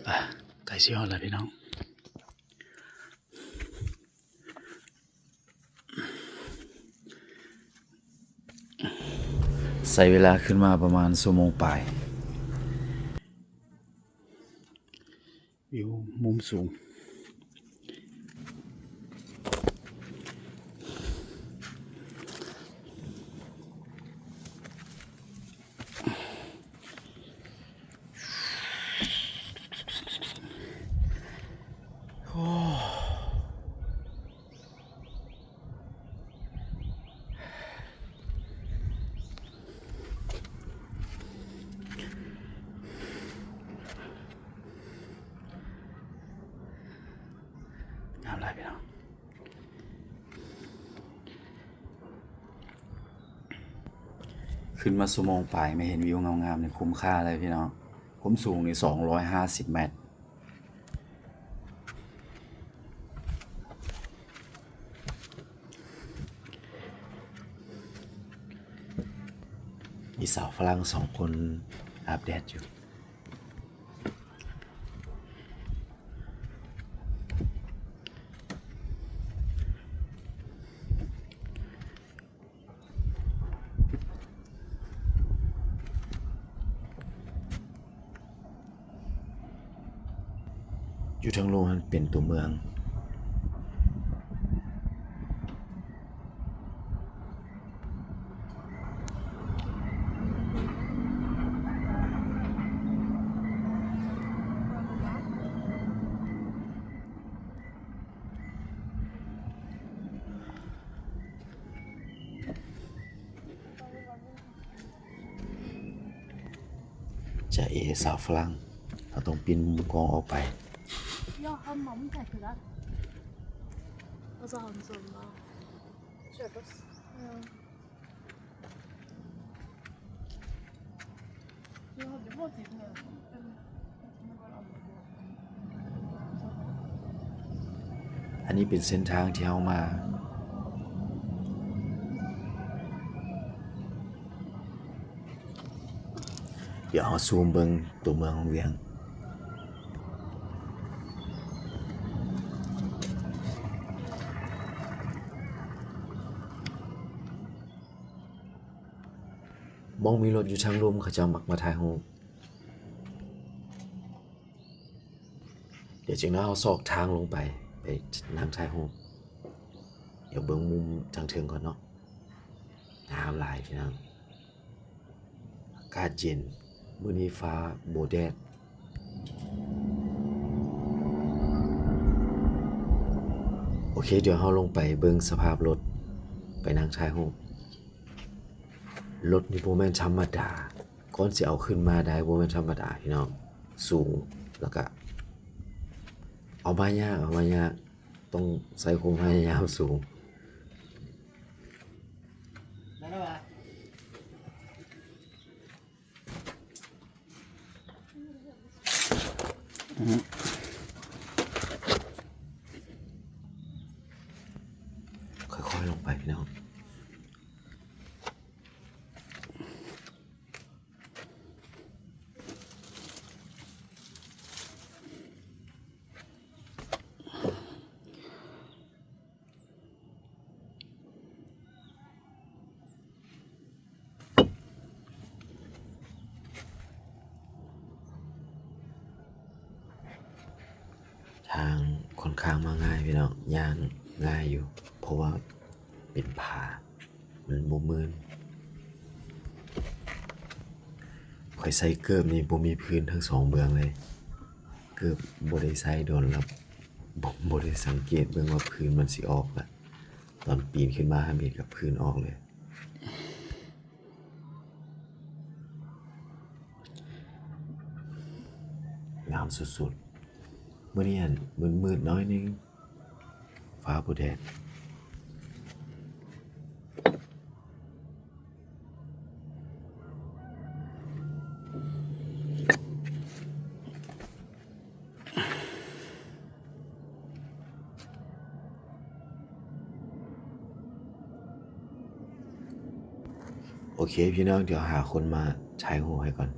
ອ່ະ ໃກ້ຊິຮອດແລ້ວພີ່ນ້ອງ. ໃຊ້ເວລາຂຶ້ນມາປະມານຊົ່ວໂມງປາຍ. ວິວມຸມສູງ. ໂອ້ ງາມຫຼາຍພີ່ນ້ອງ. ຂຶ້ນມາຊົ່ວໂມງປາຍ ມາເຫັນວິວງາມໆ ນີ້ຄຸ້ມຄ່າເລີຍພີ່ນ້ອງ. ຄວາມສູງນີ້ສອງຮ້ອຍຫ້າສິບແມັດ. ມີສາວຝຣັ່ງສອງຄົນອາບແດດຢູ່. ຢູ່ທາງລຸ່ມຫັ້ນເປັນຕົວເມືອງ. ຈາເອ ສາວຝຣັ່ງ ເຮົາຕ້ອງປິ່ນມຸມກ້ອງອອກໄປ. ອັນນີ້ເປັນເສັ້ນທາງທີ່ເຮົາມາ. ດຽວເຮົາຊູມເບິ່ງຕົວເມືອງວັງວຽງ. ໝ່ອງມີລົດຢູ່ທາງລຸ່ມ ເຂົາເຈົ້າມັກມາຖ່າຍຮູບ. ດຽວຈັ່ງໜ້ອຍເຮົາຊອກທາງລົງໄປ ໄປນັ່ງຖ່າຍຮູບ. ດຽວເບິ່ງມຸມທາງເທິງກ່ອນເນາະ. ງາມຫຼາຍພີ່ນ້ອງ. ອາກາດເຢັນ, ມື້ນີ້ຟ້າບໍ່ແດດ. ໂອເຄ, ດຽວເຮົາລົງໄປເບິ່ງສະພາບລົດ, ໄປນັ່ງຖ່າຍຮູບ. ລົດນີ້ບໍ່ແມ່ນທຳມະດາ, ກ່ອນຊິເອົາຂຶ້ນມາໄດ້ບໍ່ແມ່ນທຳມະດາພີ່ນ້ອງ, ສູງ ແລ້ວກະເອົາມາຍາກ, ເອົາມາຍາກ, ຕ້ອງໃຊ້ຄວາມພະຍາຍາມສູງ. ໄດ້ແລ້ວຫວາ? ອືມ ຄ່ອຍໆລົງໄປພີ່ນ້ອງ. ທາງຂ້ອນຂ້າງມາງ່າຍພີ່ນ້ອງ, ຍ່າງງ່າຍຢູ່ ເພາະວ່າເປັນຜາ ມັນບໍ່ມື່ນ. ຂ້ອຍໃສ່ເກີບນີ້ບໍ່ມີພື້ນທັງສອງເບື້ອງເລີຍ, ເກີບບໍ່ໄດ້ໃສ່ດົນແລ້ວ ບໍ່ ບໍ່ໄດ້ສັງເກດເບິ່ງວ່າພື້ນມັນຊິອອກລະ, ຕອນປີນຂຶ້ນມາຫັ້ນເຫັນກັບພື້ນອອກເລີຍ. ງາມສຸດໆ. ມື້ນີ້ຫັ້ນມືດໆໜ້ອຍໜຶ່ງ, ຟ້າບໍ່ແດດ. ໂອເຄພີ່ນ້ອງ, ດຽວຫາຄົນມາຖ່າຍຮູບໃຫ້ກ່ອນ.